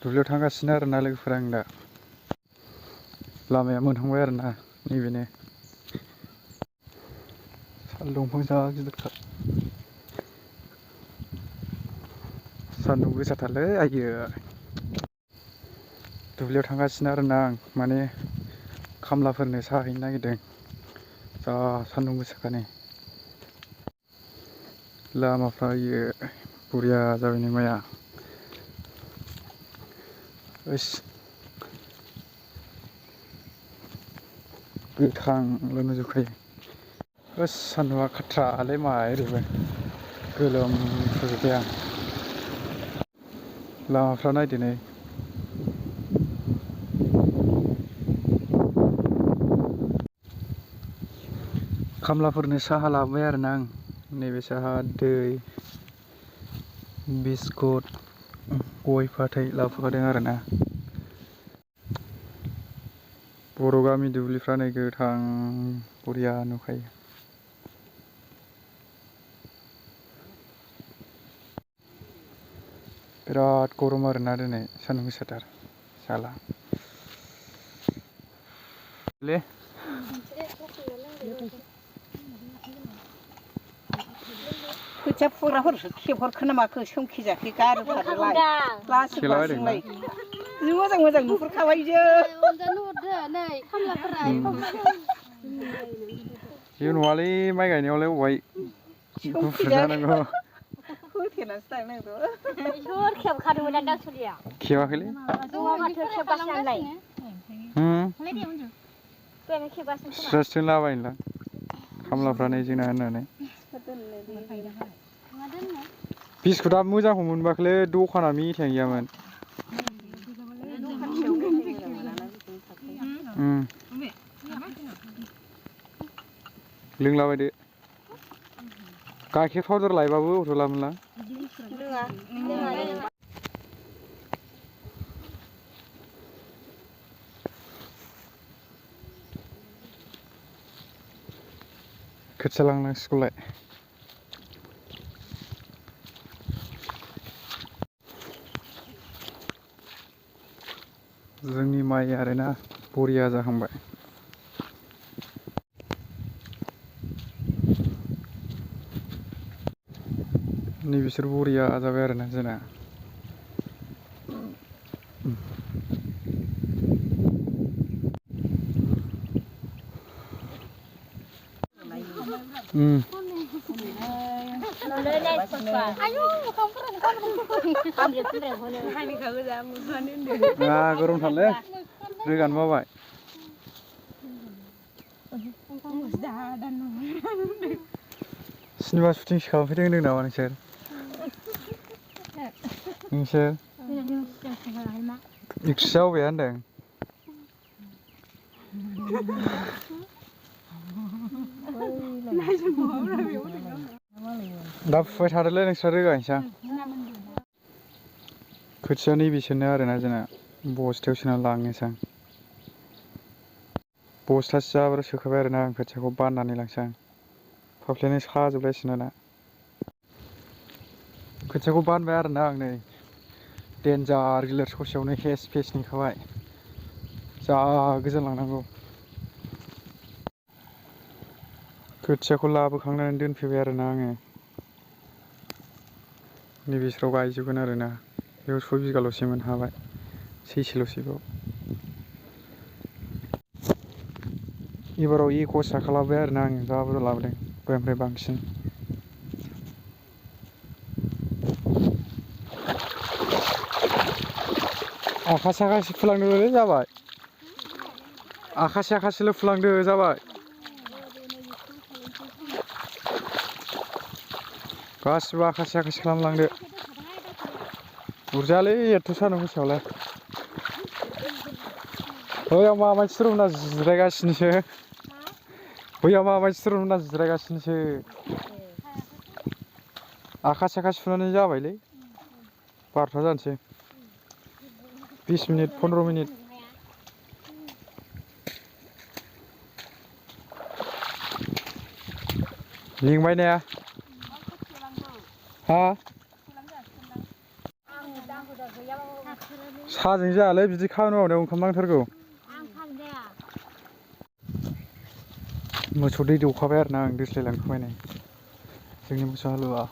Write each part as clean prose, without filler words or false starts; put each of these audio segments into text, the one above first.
दुब्लियाव थांगासिनो आरोना लोगोफोरा आं दा लामाया मोनहांबाय आरोना नैबेनो साल दंफां जा गिदिरथार सान्दुं गोसाथारलै आइयो दुब्लियाव थांगासिनो आरोना आं माने खामलाफोरनो साहा हैनो नागिरदों जा सान्दुं गोसाखानि लामाफ्रा आइयो बरिया जाबाय नै माइया ओइस गोथांल' नुजोबखायो ओस सान्दुंआ खाथ्रालै मा ओरैबो गोलोमफ्रुजोब्बाय आं लामाफ्रा नायदो नै खामलाफोरनो साहा लाबोबाय आरोना आं नैबे साहा दै बिस्कुट गय फाथै लाबोफादों आरोना बर' गामि दुब्लिफ्रा नै गोथां बरिया नुखायो बिराद गरम आरोना दिनै सान्दुं गोसाथार जाला ले खोथिया फुग्राफोरसो खेबहरखो ना माखो सोमखिजाखै गारोफोरलाय लासै लासैलाय जि मोजां मोजां नुहुरखाबाय जों जेबो नङालै माइ गायनायावलाय अबाय गुफुर जानांगौ होथेनासो थांनांगौ सोर खेबखादोंमोन दा सुलिया खेबाखैलै माथो खेबगासिनोलाय बेनो खेबगासिनो स्रोस्रो लाबायनोलां खामलाफ्रा नै जोंना होननानै बिस्कुटआ मोजांखौ मोनबोआखैलै दखाना मेथायानो गैयामोन लोंलाबायदो गाइखेर पाउदार लायबाबो अबावथो लामोनलां खोथिया लांनांसिगौलाय जोंनि माइ आरोना बरिया जाहांबाय नै बिसोर बरिया जाबाय आरोना जोंना गरमथारलै रोगानो बाबाय सिनेमा शुटिंसो खालामफैदों होनदों नामा नोंसोर एक्ट्रिस जाबोबाय होनदों दा फुबाय थादोलै नोंस्रा रोगानोसै आं खोथिया नैबेसोनो आरोना जोंना बस्थायाव सोना लांनोसै आं बस्थासे जाब्रा सोखाबाय आरोना आं खोथियाखौ बाननानै लांसै आं फाफ्लियानो साजोबलायसिगोन ना खोथियाखौ बानबाय आरोना आं नै देन्जार गिलिर ससेयावनो हेस फेस नेखाबाय जा गोजान लांनांगौ खोथियाखौ लाबोखांनानै दोनफैबाय आरोना आङो नैबेसोराव गायजोबगोन आरोना बेयाव 6 बिगाल'सैमोन हाबाय सैसेल'सैबाव एबाराव एक'सा खालामबाय आरोना आङो जा बुरजा लाबोदों दहायनिफ्राय बांसिन आखासे आखासे फुलांदोलै जाबाय आखासे आखासेल' फुलांदो जाबाय गासिबो आखासे आखासे खालामलांदो बुरजालै एथ' सान्दुं गोसायावलाय बैयाव मा मानसिफोर मोना जिरायगासिनोसो बैयाव मा मानसिफोर मोना जिरायगासिनोसो आखासे आखासे फुनानै जाबायलै 12था जानोसै 20 मिनिट 15 मिनिट लिंबाय ने हा साजों जायालै बिदि खामानि मावनायाव ओंखाम नांथारगौ। आं साजों जाया। मोसौ दै दौखाबाय आरोना आं दोस्लायलांखाबाय नै जोंनि मोसौ हालुवा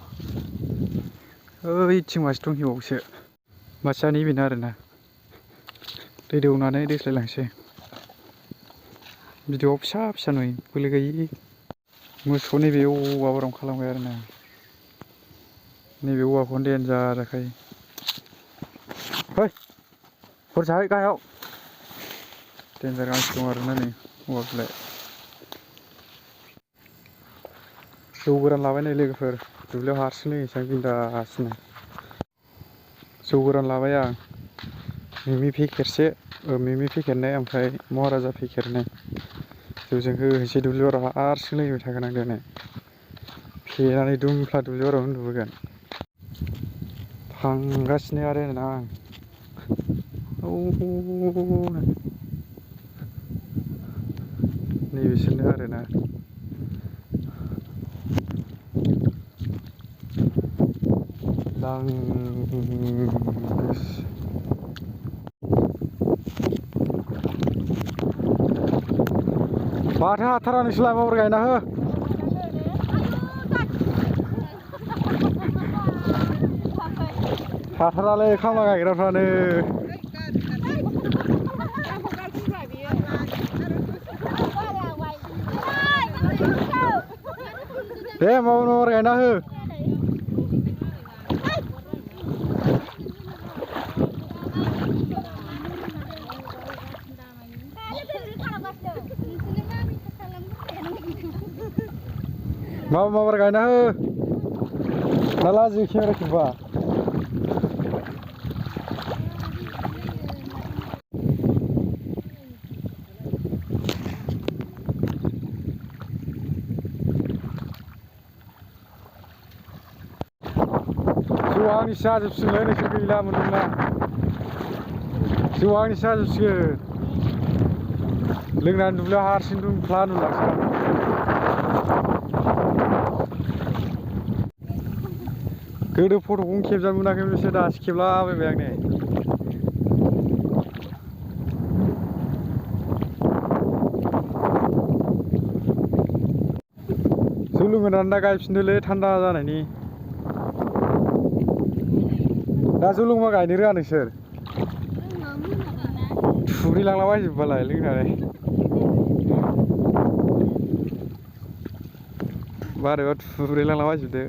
ओइथिं मासे दंहैबावोसो मासेया नैबेनो आरोना दै दौनानै दोस्लायलांसै भिडिअ'आव फिसा फिसा नुयो बोलो गैयि मोसौ नैबे औवा बारियावनो खालामबाय आरोना नैबे औवाखौनो देनजार जाखायो है हर जाहै गाहायाव देनजार गांसो दं आरोना नै औवा बिलाइ जौ गोरान लाबाय नै लोगोफोर दुब्लियाव हारसिं लोंहैसै आं बिन्दासनो जौ गोरान लाबाय आं मिमि पेकेटसे मिमि पेकेटनै ओमफ्राय महाराजा पेकेटनै जौजों होहैसै दुब्लि बारियाव हारसिं लोंहैबाय थागोन आं दिनै फेनानै दुमफ्ला दुब्लि बारियाव उन्दुबोगोन थांगासिनो आरोना आं नैबिसोरनो आरोना माथो हाथारा नोंसोरलाय माबोरै गायना हो हाथारालै खामला गायग्राफ्रानो दे माबोरै गायना हो माबोरै गायना हो ना लाजियो केमेरा खेबबा जौआ आंनिसो जाजोबसिगोनलै नोंसोर गैला मोनलोंला जौआ आंनिसो जाजोबसिगोन लोंनानै दुब्लियाव हारसिं दुमफ्ला उन्दुलांसै आं गोदो फट'खौनो खेबजानो मोनाखैमोन बिसोर दासो खेबलाबायबाय आं नै जौ लोंहोनानै दा गायफिनदोलै थान्दा जानायनि दा जौ लोंबा गायनो रोङा नोंसोर थुब्रिलांलाबायजोबबालाय लोंनानै बारायबा थुब्रिलांलाबायजोबदो